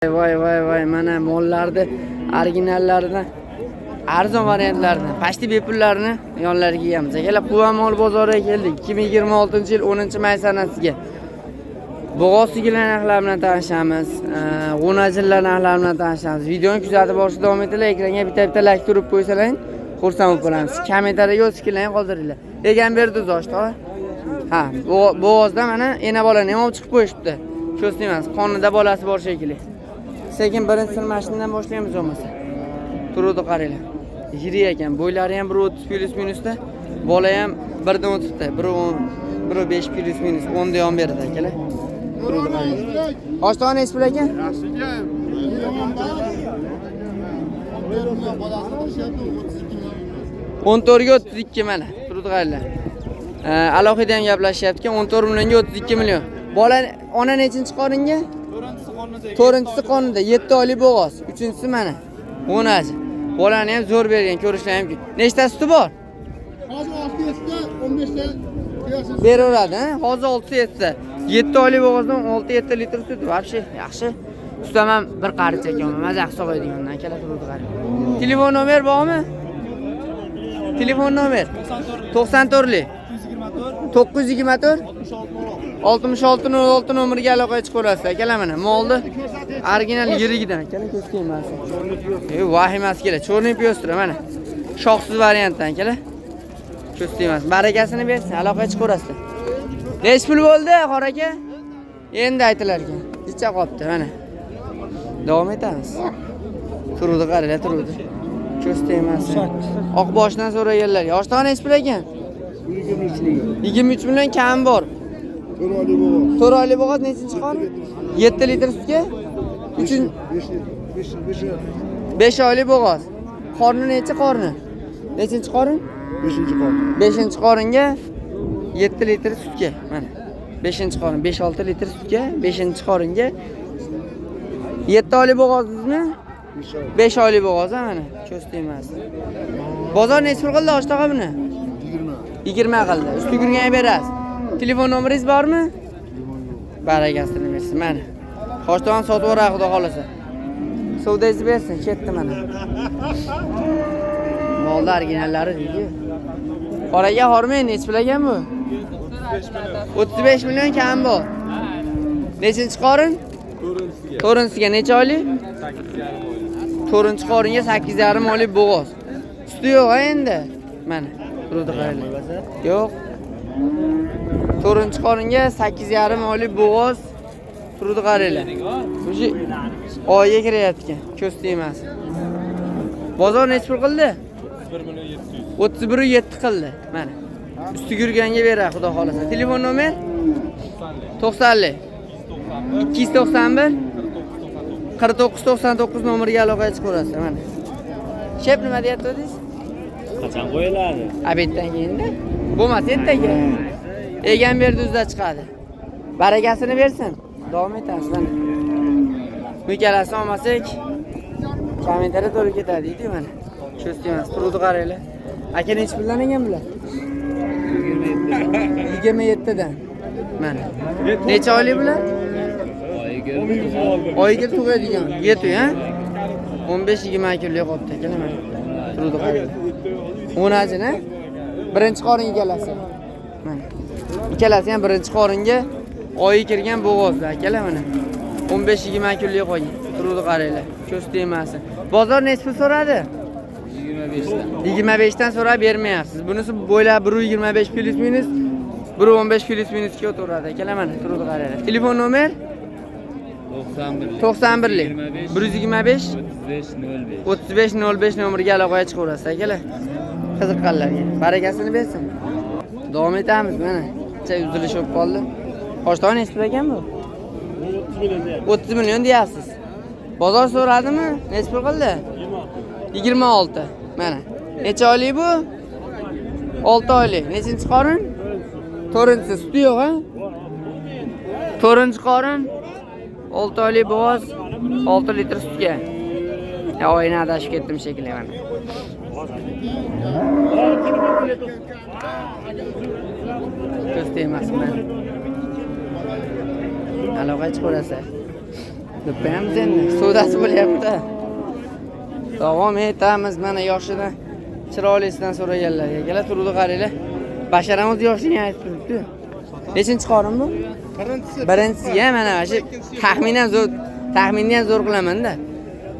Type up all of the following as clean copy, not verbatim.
Voy voy voy, mana mollarni originallaridan, arzon variantlarini, почти bepullarini yonlariga yeyamiz. Akalar, Quva mol bozoriga keldik. 2026-yil 10-may sanasiga. Bo'g'oz sigirlar narxlari bilan tanishamiz. G'o'najillar narxlari bilan tanishamiz. Videoni kuzatib borishda davom etinglar. Ekranga bitta-bitta like turib qo'ysalaring, xursand bo'lib qolamiz. Kommentariyaga o'z fikrlaringni qoldiringlar. Degan berdi uzoshdi. Ha, bo'g'ozda mana ena bolani ham olib chiqib qo'yishibdi. Ko'z emas, qonida bolasi bor shekilli. Sekin birinchi mashinadan boshlaymiz bo'lmasa. Turuvdi, qaranglar. Yirik ekan, bo'ylari ham 1.30 плюс минус da, bola ham 1dan o'tibdi. 1.10, 1.5 плюс минус 10 da yon beradi akalar. Turuvdi, qaranglar. Oshtona nechi pul ekan? Yaxshiga. 14 ga 32, mana. Turuvdi, qaranglar. Alohida ham gaplashyapti ekan. 14 millionga 32 million. Bola ona nechinchi qoringa? To'rtinchisi qonida, 7 oylik bo'g'oz. Uchinchisi mana. G'o'nachi. Bolani ham zo'r bergan, ko'rishlar mumkin. Nechta suti bor? Hozir 6 7 15 ta quyasiz. Beraveradi, ha? Hozir 6 7. 7 oylik bo'g'ozdan 6 7 litr sut, вообще yaxshi. Sut ham bir qaricha ekan, maza qilib sog'aydigandan akalar, turibdi, qarang. Telefon nomer bormi? Telefon nomer 94lik 924 66 06 nomeriga aloqaga chiqaverasiz akalar. Mana molni original yirigidan akalar, ko'z tegmasin. Vahimasi kerak. Черный пёстрый, mana. Shoxsiz variantdan akalar. Ko'z tegmasin. Barakasini bersin, aloqaga chiqaverasizlar. Nechi pul bo'ldi, xor aka? Endi aytilar ekan. Jicha qolibdi, mana. Davom etamiz. Turuvdi, qaranglar, turuvdi. Ko'z tegmasin. Oq boshdan so'raganlar. Yoshdan nechi pul ekan? 23 million. 23 million kam bor. 4 oylik bo'g'oz. 4 oylik bo'g'oz, nechinchi qorin? 7 litr sutga? 3 5 5 5 5 oylik bo'g'oz. Qorni nechi qorni? Nechinchi qorin? 5 qorin. 5 qoringa 7 litr sutga. Mana. 5 qorin 5-6 litr sutga, 5 qoringa 7 oylik bo'g'ozdingizmi? 5 oy. 5 oylik bo'g'oz, ha, mana. Ko'z tegmasin. Bozor nechi pul qildi Oshtog'a buni? 20. 20 qildi. Usti yurgan berasiz. Telefon nomeringiz bormi? Barakasini bersin, mana. Qo'shton sotib yuboradi, xudo xolasa. Savdoyingizni bersin, ketdi mana. Molda originallari deydi. Qoraga hormang, nechi pul ekan bu? 35 million kam bor. Nechinchi qorin? To'rtinchisiga necha oylik? To'rtinchi qoringa 8,5 oylik bo'g'oz. Suti yo'q ha endi. Mana, turuvdi, qaranglar. Yo'q. To'rtinchi qoringa 8,5 oylik bo'g'oz, turuvdi, qaranglar. O'sha oyga kiryapti ekan, ko'z tegmasin. Bozor nechi pul qildi? 31,7 qildi. Mana. Ustiga yurganga beradi, xudo xolasa. Telefon nomer 90lik 291 49 99 nomeriga aloqaga chiqaverasiz, mana. Shep nima deyapti? Qachon qo'yiladi? Обед dan keyinda. Bo'lmasa ertaga. Egamberdi uzda chiqadi. Barakasini bersin. Davom etamiz mana. Bu ikkalasini olmasak, kommentariya to'lib ketadi deydi, mana. Ko'z tegmas. Turuvdi, qaranglar. Aka, nechi puldan ekan bular? 27 dan. Mana. Necha oylik bular? Oyiga tug'adigan. Yetu, ha? 15-20 kunlik qolibdi akalar, mana. Turuvdi, qaranglar. O'najini birinchi qorin ikkalasi. Mana. Ikkalasi ham birinchi qoringa oyi kirgan bo'g'ozlar akalar, mana. 15-20 kunlik qolgan. Turuvdi, qaranglar. Ko'z tegmasin. Bozor nechi pul so'radi? 25 dan. 25 dan so'rab bermayapsiz. Bunisi bo'ylab 1.25 плюс минус 1.15 плюс минус ga o'taveradi akalar, mana, turuvdi, qaranglar. Telefon nomer 91. 91 lik 125 35 05. 35 05 nomeriga aloqaga chiqaverasiz akalar. Qiziqqanlarga. Barakasini bersin. Davom etamiz, mana. Chay uzilish bo'lib qoldi. Qo'shton nechi pul ekan bu? 30 million deyapsiz. Bozor so'radimi? Nechi pul qildi? 26. Mana. Necha oylik bu? 6 oylik. Nechinchi qorin? To'rtinchisi. Suti yo'q, ha? To'rtinchi qorin. 6 oylik bo'g'oz, 6 litr sutga. Ya, oyini adashib ketdim shekilli, mana. Ko'z tegmasin, mana. Aloqa chiqaverasiz. Deb qo'yamiz endi. Savdosi bo'lyapti. Davom etamiz mana yoshidan chiroylisidan so'raganlar. Akalar turdi qaranglar. Basharamiz yoshligini aytib turibdi. Nechinchi qorin bu? Birinchisi. Birinchisiga mana shu taxminan zo'r, taxminni ham zo'r qilaman-da.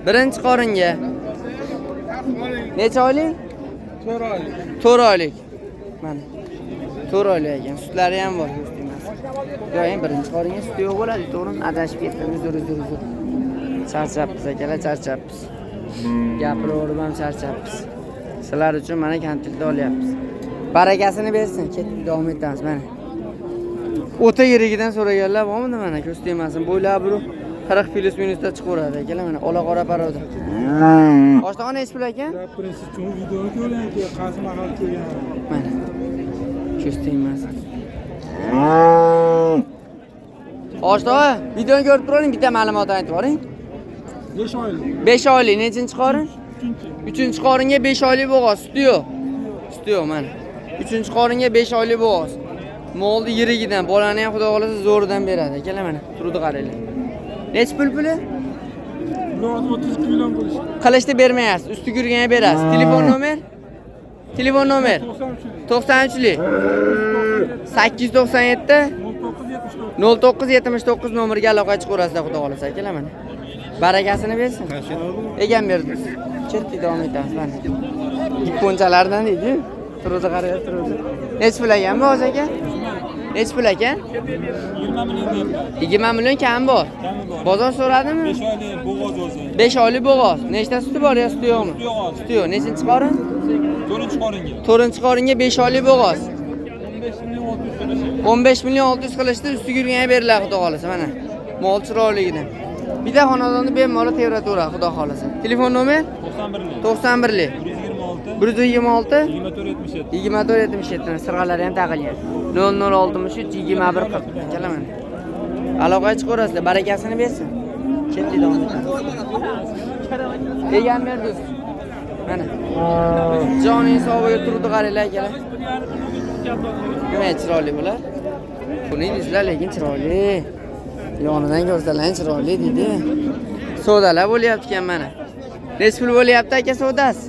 Birinchi qoringa necha oylik? 4 oylik. 4 oylik. Mana. 4 oylik ekan. Sutlari ham bor, ko'z tegmasin. Yo'q, endi birinchi qoringa suti yo'q bo'ladi, to'g'rimi? Adashib ketdim. Uzr, uzr, uzr. Charchabmiz akalar, charchabmiz. Gapiraverib ham charchabmiz. Sizlar uchun mana kontentni olyapmiz. Barakasini bersin. Ketdik, davom etamiz mana. O'ta yirigidan so'raganlar bormidi mana ko'z tegmasin. Bo'ylab bir 40 plus minusda chiqaveradi akalar mana ola qora paroda. Oshtog'on nechi pul ekan? Birinchisi chun videoni ko'rgan ki, qaysi mahal kelgan. Mana. Ko'z tegmasin. Oshtog'a, videoni ko'rib turing, bitta ma'lumot aytib yuboring. 5 oylik. 5 oylik nechinchi qorin? 3-chi qoringa 5 oylik bo'g'oz, suti yo'q. Suti yo'q mana. 3-chi qoringa 5 oylik bo'g'oz. Molni yirigidan, bolani ham xudo xolasa zo'ridan beradi. Akalar mana, turdi qaranglar. Nechi pul puli? Ular 32 million bo'lishi. Qilishni bermayapsiz, usti yurganga berasiz. Telefon nomer? Telefon nomer 93 93lik 897 09 0979 nomerga aloqa chiqaverasizlar xudo xolasa akalar mana. Barakasini bersin. Egam berdi. Ketdik, davom etamiz mana. Yaponchalardan deydi-yu. Turdi qarang, turdi. Nechi pul ekan bu hozir aka? Nechi pul ekan? 20 million deyapti. 20 million kam bor. Kami bor. Bozor so'radimi? 5 oylik bo'g'oz o'zi. 5 oylik bo'g'oz. Nechta suti bor yo suti yo'qmi? Suti yo'q hozir. Suti yo'q. Nechinchi qorin? 4-chi qoringa. 4-chi qoringa 5 oylik bo'g'oz. 15 million 600 qilishi. 15 million 600 qilishdi, ustiga yurganga beriladi xudo xolasa mana. Mol chiroyligidan. Bitta xonadonni bemalol tevratavera xudo xolasa. Telefon nomer 91lik. 91lik 126 126 24 77. 24 77 sirg'alari ham taqilgan. 0063 21 40. Akalar mana. Aloqaga chiqaverasizlar, barakasini bersin. Ketdik davom etamiz. Egam berdi. Mana. Joning sog'ligiga turdi qaranglar akalar. Nima chiroyli bular? Buning izlar lekin chiroyli. Yonidan ko'rsalar chiroyli deydi. Savdolar bo'lyapti ekan mana. Nechi pul bo'lyapti aka savdasi?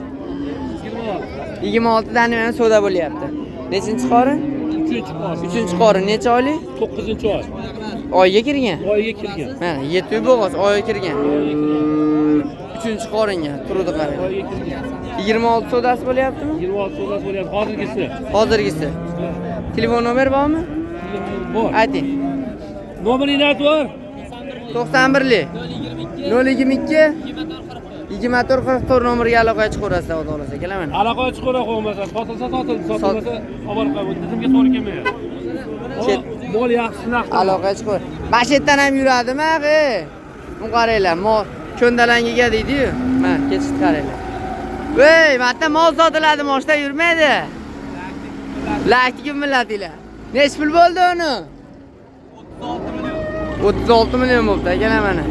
26 dan ham savdo bo'lyapti. Nechinchi qorin? 3-chi qorin. 3-chi qorin necha oylik? 9-chi oy. Oyga kirgan. Oyga kirgan. Mana 7 bo'g'oz oyga kirgan. 3-chi qoringa turdi qarang. Oyga kirgan. 26 savdosi bo'lyaptimi? 26 so'zasi bo'lyapti hozirgisi. Hozirgisi. Telefon nomer bormi? Bor. Ayting. Nomeringni aytib yubor. 91lik 022 24 44 nomerga aloqaga chiqaverasizlar xudo xolasa akalar mana. Aloqaga chiqaveradi bo'lmasa, sotilsa sotildi, sotilmasa olib borib qo'y. Tizimga to'g'ri kelmayapti. Ket. Mol yaxshi narx. Aloqaga chiqaver. Mana shu yerdan ham yuradimi axi? Buni qaranglar, mol ko'ndalangiga deydi-yu. Mana ketishni qaranglar. Ey, mana yerda mol sotiladi, moshda yurmaydi. Laktik millatinglar. Nechi pul bo'ldi uni? 36 million bo'libdi akalar mana.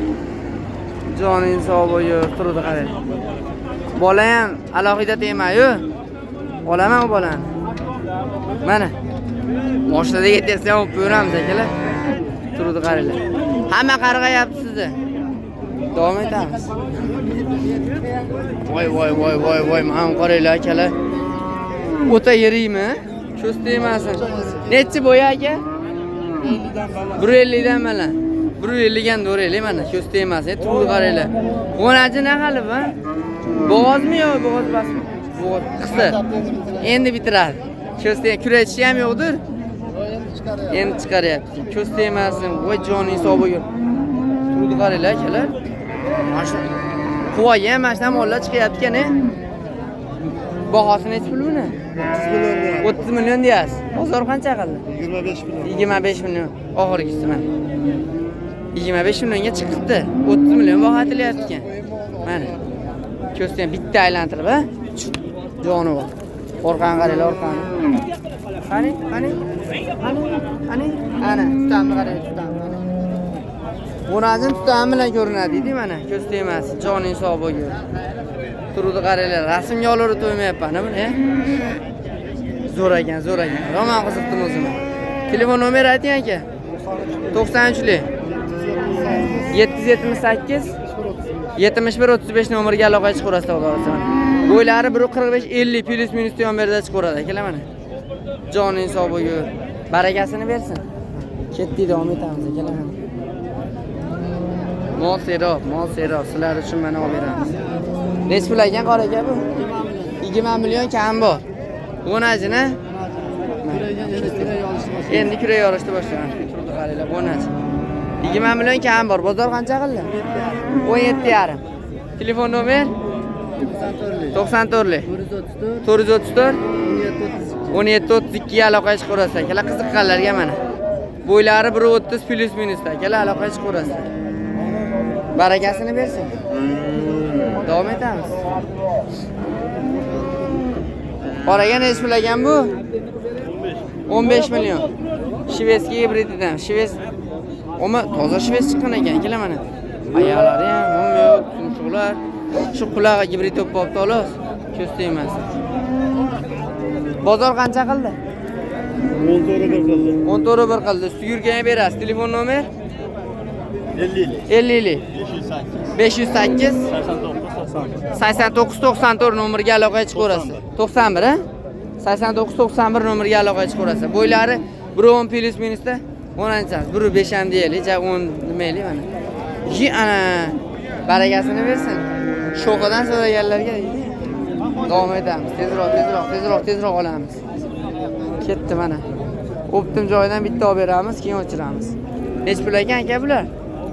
Joning sog' bo'yi turdi qarang. Bola ham alohida temayu. Olaman u bolani. Mana. Moshinada ketyapsa ham olib ko'ramiz akalar. Turdi qaranglar. Hamma qarg'ayapti sizni. Davom etamiz. Voy voy voy voy voy, mana qaranglar akalar. O'ta yirikmi? Ko'z tegmasin. Nechi bo'yi aka? 150 dan mana. 150 dan do'raylik mana, ko'z tegmasin. Turdi qaranglar. G'onachi nima hali bu? Bo'g'ozmi yo bo'g'oz emasmi? Bo'g'oz qisir. Endi bitiradi. Ko'z kuraytishi ham yo'qdir. Endi chiqaryapti. Ko'z tegmasin. Voy joning sog' bo'lsin. Turdi qaranglar akalar. Mana shu quvaga ham mana shunaqa mollar chiqyapti ekan, e? Bahosi nechi pul buni? 30 million deyapsiz. Bozor qancha qildi? 25 million. 25 million oxirgisi mana. 25 millionga chiqibdi. 30 million baho aytilyapti ekan. Mana. Ko'zni ham bitta aylantirib, ha? Joni bor. Orqani qaranglar, orqani. Qani, qani? Qani, qani? Ana, tutamni qarang, tutamni. Xo'razm tutami bilan ko'rinadi deydi mana, ko'z tegmasin, joning sog' bo'lgin. Turdi qaranglar, rasmga olaverib to'ymayapman, buni. Zo'r ekan, zo'r ekan. Roman qiziqdim o'zim. Telefon nomeri ayting aka. 93lik 778 71 35 nomeriga aloqaga chiqaverasizlar, xudo xohlasa. Bo'ylari 1.45 50 plyus minus yon berda chiqaveradi akalar mana. Joning sog' bo'lgur. Barakasini bersin. Ketdik, davom etamiz akalar mana. Mol serob, mol serob. Sizlar uchun mana olib beramiz. Nechi pul ekan qora aka bu? 20 million kam bor. O'najini? Endi kurak yorishni boshladi. Turdi qaranglar, o'nachi. 20 million kam bor. Bozor qancha qildi? 17,5. Telefon nomer 94 434 17 32 aloqaga chiqaverasiz akalar, qiziqqanlarga mana. Bo'ylari 1.30 plyus minusda akalar, aloqaga chiqaverasizlar. Barakasini bersin. Davom etamiz. Qoraga nechi pul ekan bu? 15 million. Шведский gibrididan. Shved Oma toza shved chiqqan ekan, akalar mana. Oyoqlari ham yo'q, tumshuqlar. Shu qulog'i gibrid to'p bo'libdi xolos. Ko'z tegmasin. Bozor qancha qildi? 14 bir qildi. 14 bir qildi. Ustiga yurgan berasiz. Telefon nomer 50 50 508 508 89 80. 89 94 nomeriga aloqaga chiqaverasiz. 91 a? 89 91 nomeriga aloqaga chiqaverasiz. Bo'ylari 1.10 plyus minusda 10 1.5 ham deylik, ja 10 demaylik mana. Yi ana barakasini bersin. Sho'xidan so'raganlarga deydi. Davom etamiz. Tezroq, tezroq, tezroq, tezroq olamiz. Ketdi mana. Оптом joyidan bitta olib beramiz, keyin o'chiramiz. Nechi pul ekan aka bular?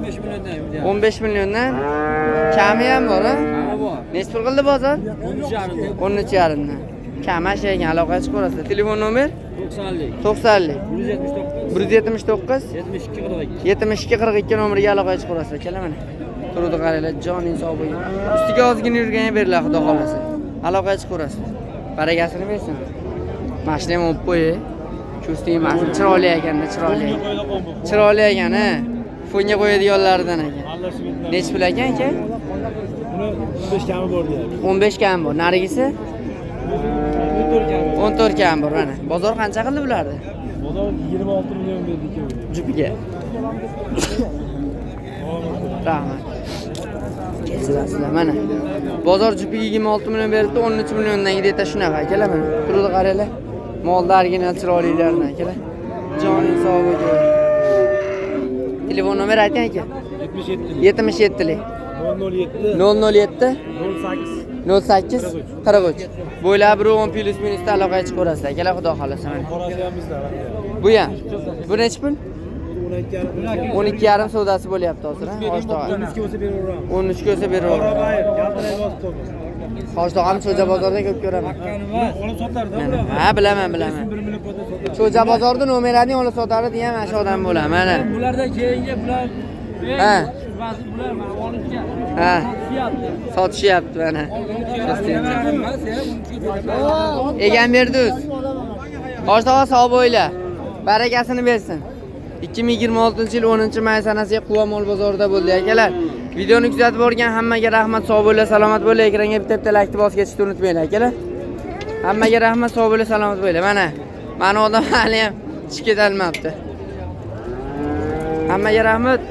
15 milliondan. 15 milliondan kami ham bor, a? Bor. Nechi pul qildi bozor? 13,5. 13,5 dan. Kam ekan, aloqaga chiqaverasizlar. Telefon nomer 90lik. 90lik 179 179 72 42. 72 42 nomeriga aloqaga chiqaverasizlar. Akalar mana. Turdi qaranglar, joning sog' bo'lsin. Ustiga ozgina yurgan beriladi, xudo xohlasa. Aloqaga chiqaverasizlar. Barakasini bersin. Mashina ham olib qo'y. Ko'z tegmasin. Chiroyli ekanda, chiroyli. Chiroyli ekan, ha. Fonga qo'yadiganlaridan ekan. Nechi pul ekan aka? Buni 15 kami bor deyapti. 15 kam bor. Narigisi 14 kami. 14 kam bor mana. Bozor qancha qildi bularni? Bozor 26 million berdi ikkovi. Jupiga. Rahmat. Kechirasizlar mana. Bozor jupiga 26 million beribdi, 13 milliondan где-то shunaqa akalar mana. Turdi qaranglar. Molda original chiroylilardan akalar. Joning sog' bo'lsin. Telefon nomer ayting aka. 77 77 lik 007 007 08 08 43. Bo'ylab 1.10 plyus minusda aloqaga chiqaverasizlar akalar, xudo xohlasa mana. Qorasi ham bizda. Bu ham. Bu nechi pul? 12,5. 12,5 savdosi bo'lyapti hozir, ha? Hoji tog'a. 13 ga bo'lsa beraveramiz. 13 ga bo'lsa beraveramiz. Bayir, gapirib bosib qo'yma. Hoji tog'ani Cho'ja bozorida ko'p ko'raman. Olib sotardi Mana. Ha, bilaman, bilaman. 1 million foyda sotardi. Cho'ja bozorida nomerini olib sotadi degan mana shu odam bo'ladi, mana. Bulardan keyingi bular Ha. Bular mana olishgan. Ha. Sotishyapti. Sotishyapti mana. Egamberduz. Hoji tog'a sog' bo'linglar. Barakasini bersin. 2026-yil 10-may sanasiga Quva mol bozorida bo'ldi akalar. Videoni kuzatib borgan hammaga rahmat, sog' bo'linglar, salomat bo'linglar. Ekranga bitta-bitta laykni bosib ketishni unutmanglar akalar. Hammaga rahmat, sog' bo'linglar, salomat bo'linglar. Mana, mana odam hali ham chiqib ketolmabdi. Hammaga rahmat.